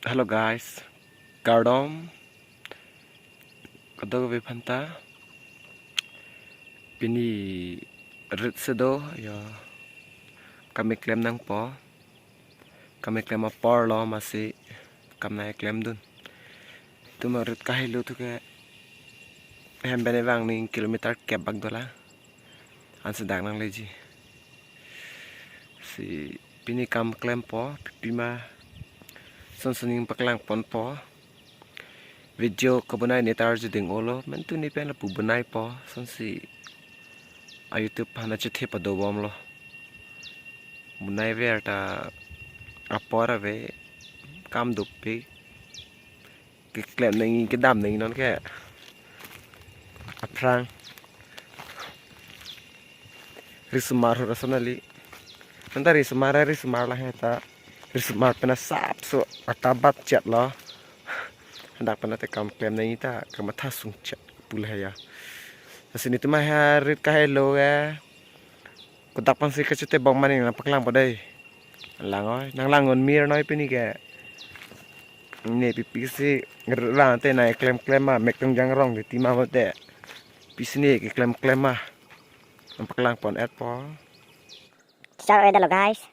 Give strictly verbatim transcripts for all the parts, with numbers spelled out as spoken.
Hello guys, kardom. Kadokave aphanta. Pini rit si do, ya, kam keklem nangpo. Kam keklem apor lo, masi kam nangklemdun. Itum arit kahelo thu ke hem pen evang ning kilometer kep bak dolang. Ansi dak nangleji. Si pini kam klempo, pipima sonsoning paklangponpo. Video kabonai ne ta arjuding olo, mentu ne pen lapu bonaipo, sonsi a YouTube hana chethe padobomlo. Bonai ver ta apor ave, kam dopik. Keklem nangji, kedam nangji non ke. Aphrang. Risomar ho rason kali. Nonta risomar, risomar lahai ta. Risomar pen asapso atabat chetlo. Hadak pen ate kam klem nangji ta kamatha sungchet pu lahai ya. Lasi netum arit kahelo ke. Kodak pensi kachete bong mane nangpaklangpo dei. Lang oi, nanglang-un mir noi pini ke. Ne pipi si rang te nangklemklem ma, mek tong jang rong de tima bote. Pisi ne keklemklem ma. Nangpaklangpon-etpo. Char oi dalo guys.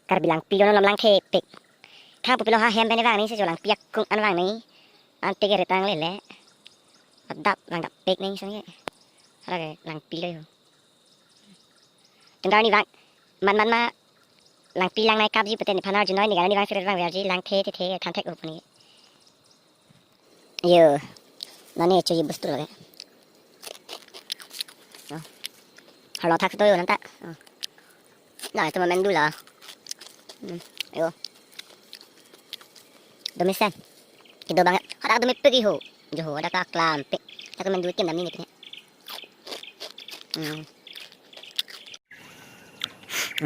Karbi Langpi lo, non lam langthepik. Thang pupi lo ha, hem pen evang ning si jo Langpi akung an vang ning. Ante ke rit nanglele. Adap langdappik ning sangke. Hala ke Langpi lo ho. Tenggar ni vang, man man ma Langpi lang nangkapji pute nephan arjunoi, ne gar ni vang si rit vangverji, langthe thethe thanthek-o pu ne. Yo. Non ne choji bostu lo ke. Oh. Halo thak to yo nonta. Oh. Na, itu mamen dulu lah. Hmm. Yo. Dumi sen. Kido bang. Hadak dumi pegi ho. Jo ho, hadak keklampik. Hadak main dulu tim dam ni ni. Hmm.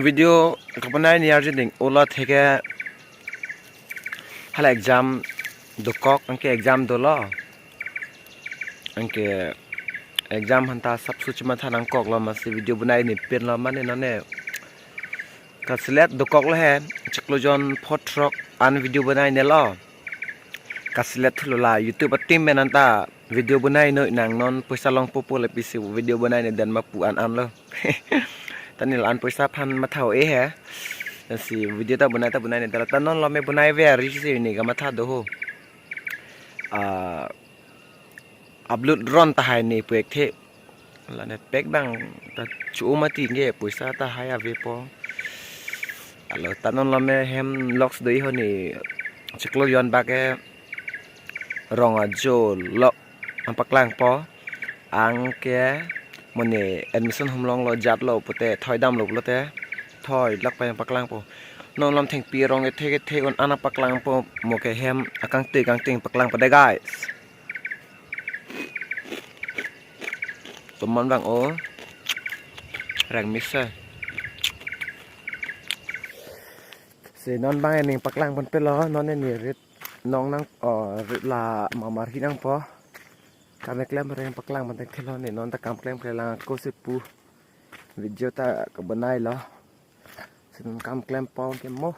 Video kabonai ne arjuding olo, theke hala exam dokok, anke exam dolo. Anke exam hanta asapso chematha nangkoklo, masi video bonai ne pinlo mane nonne. Kaselet dokoklo he, chiklo jon pho throk an video bonai nelo. Kaselet thulo la YouTube a-team pen anta video bonai noi nang, non poisa longpo pu le pisi video bonai ne dan ma pu an an lo. Tanil an poisa aphan matha-o-e he. Si video ta bonai ta bonai ne dala ta non lo me bonai verji si ne kamatha do ho. Ah, upload ron tahai ne pu-ekthe. La net pack bang ta chu mati nge poisa tahai avepo. Alo ta non lo me hem loks dei ho ne chiklo jon bak ke rong ajo lo nangpaklangpo. Anke mane admission humlong lo jat lo pute thoi damlo pulote thoi lak pa nangpaklangpo. Non lam thengpi rong ethe ethe un an nangpaklangpo, mo ke hem akangte kangting paklangpo dei guys. Toman bang o. Reng misa. Si non bang ening paklangpon pelo, non ne rit nong nang, oh, rit la mamar hi nangpo. Kam keklem reng paklangpon thek thelo ne, non ta kam klemkle lang ako si pu. Video ta kabonai lo. Si non kam klempo ke mo.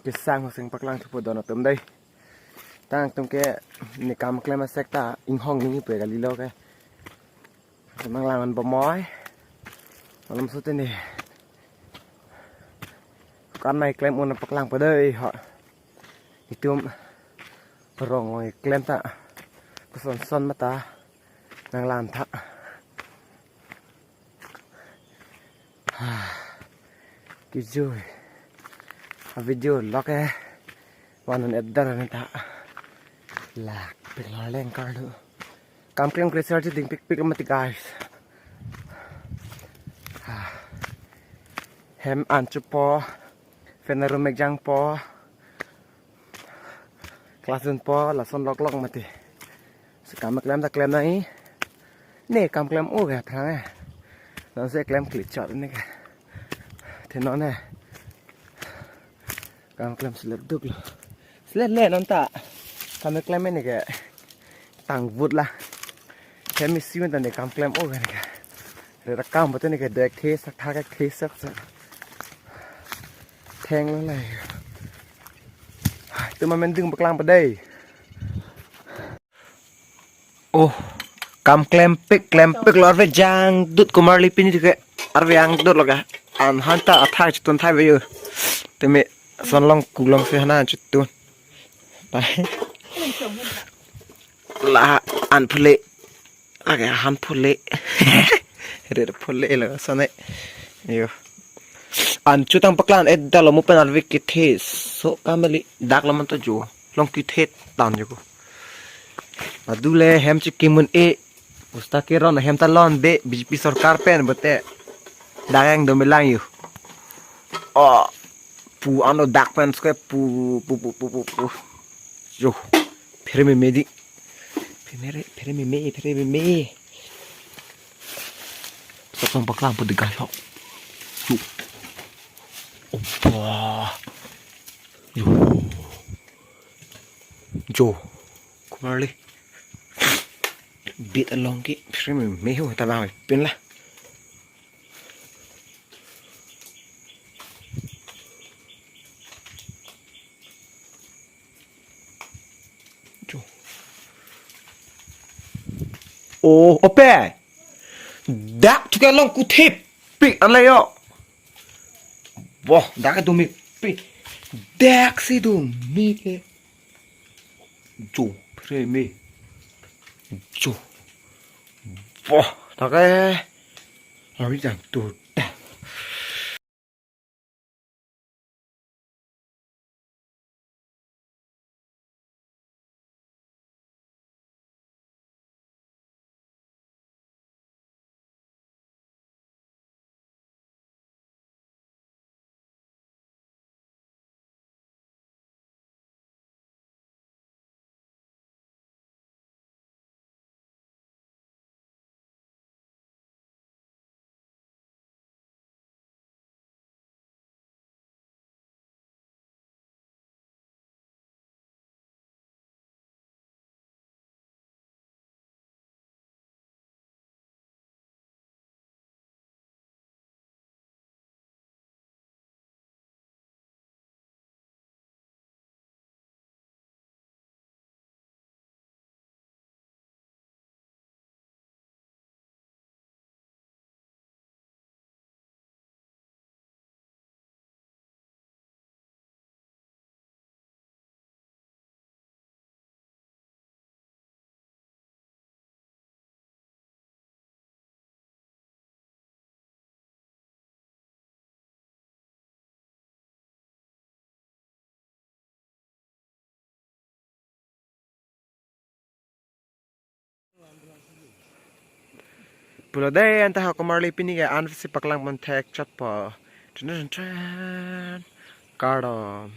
Kesang hoseng paklang thupo don atum dei. Tangtum ke ne kam klem asek ta inghong ni pe kali lo ke. Nanglang-un bomoi. Malam sute ne. Kam nangklem un paklangpo dei ho. Itum rong klem ta. Koson son mata. Nanglang tha. Kijui. A video lok e. Vanun-et dar ne ta. Lak pik lo leng kar do. Kam klemkle si arjuding pikpik lo mati guys. Hem an chupo. Fan arum ekjangpo. Class dunpo, lason loklok mati. Si kam klem ta klem nangji. Ne kam klem-o ke aphrang e. Non si klemkle chot ne ke. The non e. Kam klem selet duk lo. Selet le non ta. Kam klem ne ke. Tang vut la. Hem isi men ta ne kam klem-o ke ne ke. Re ra kam bote ne ke dek the sak thak ke the sak sak. Theng lo lai. Tuma mending paklang padai. Oh, kam klempik, klempik lo arve jangdut Komarli pini ke. Arve jangdut lo ka. An hanta athak chitun thai bayu. Teme son long kulong si hana chitun. Pai. La an phule. Lake han phule. Rir phule lo sone. Yo. An chutang paklang et dalo mo pen arve kethe. So kamali dak lo man to jo. Long kethe tan jo ko. Adule hem chikimun e. Pusta ke ron hem ta lon de B J P sorkar pen bote. Dak angdom lang yo. Oh. Pu ano dak pen ske pu pu pu pu pu pu. Jo. Phere meme di. Phere, phere meme, phere meme. Sotong paklang pu dega lo. Jo. Opa. Jo. Jo. Komarli. Bit along ke phere meme ho tabang pin la. Jo. Oh, ope. Dak thuke long kuthe pi anle yo. Boh, dak dumi pi. Dak si dumi ke. Jo, phere meme. Jo. Boh, dak e. Ari jang tu. Pulo dei, anta ha Komarli pini ke an si paklang pon thek chot po. Tren, tren, tren. Kardom.